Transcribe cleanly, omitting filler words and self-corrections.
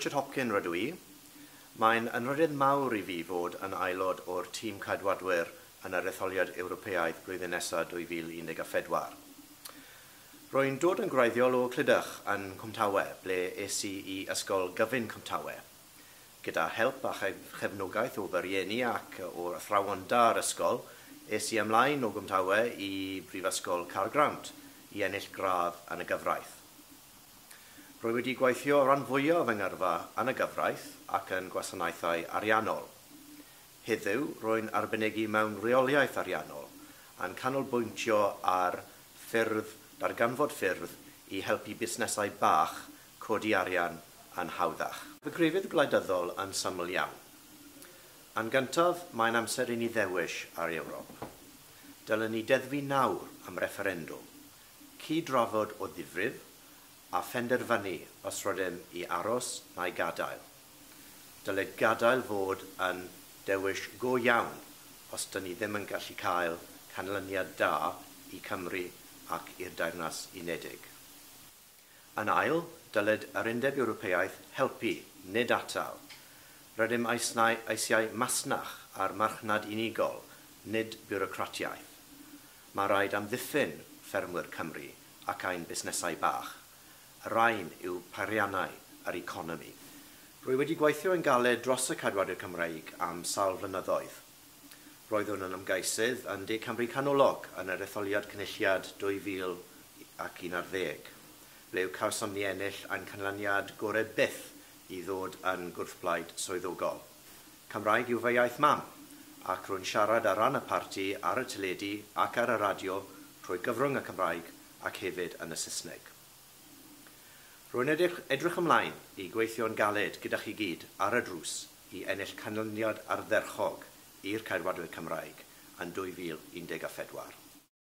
Richard Hopkin rydw i. Mae'n anrhydedd mawr i fi fod yn aelod o'r tîm Ceidwadwyr yn yr etholiad Ewropeaidd blwyddyn nesaf 2014. Rwy'n dod yn gwreiddiol o Clydach yn Cwmtawe, ble es i i Ysgol Gyfun Cwmtawe. Gyda help a chefnogaeth o fy rhieni ac o'r athrawon da'r ysgol, es i ymlaen o Gwmtawe i Brifysgol Caergrawnt i ennill gradd yn y gyfraith. Rwy wedi gweithio ran fwyaf fy ngyrfa yn y gyfraith ac yn gwasanaethau ariannol. Heddiw, rwy'n arbenigu mewn reoliaeth ariannol a'n canolbwyntio ar ffyrdd, darganfod ffyrdd i helpu busnesau bach codi arian yn hawddach. Fy grefydd gwleidyddol yn syml iawn. Yn gyntaf, mae'n amser i ni ddewis ar Ewrop. Dylen ni deddfu nawr am refferendwm, cyd-drafod o ddifrif a phenderfynu os rydym i aros neu gadael. Dylai gadael fod yn dewis go iawn os dyn ni ddim yn gallu cael canlyniad da i Cymru ac i'r Deyrnas Unedig. Yn ail, dylid yr Undeb Ewropeaidd helpu, nid atal. Rydym eisiau masnach a'r marchnad unigol, nid biwrocratiaeth. Mae rhaid amddiffyn ffermwyr Cymru ac ein busnesau bach. Y rhain yw peiriannau yr economi. Rwy wedi gweithio yn galed dros y Ceidwadwyr Cymreig am sawl flynyddoedd. Roeddwn yn ymgeisydd yn De Cymru Canolog yn yr etholiad Cynulliad 2011, ble cawsom ni ennill ein canlyniad gorau byth i ddod yn gwrthblaid swyddogol. Cymraeg yw fy iaith mam, ac rwy'n siarad ar ran y parti ar y teledu ac ar y radio trwy gyfrwng y Cymraeg ac hefyd yn y Saesneg. Rwy'n edrych ymlaen i gweithio'n galed gyda chi gyd ar y drws i ennill canlyniad ardderchog i'r Ceidwadwyr Cymraeg yn 2014.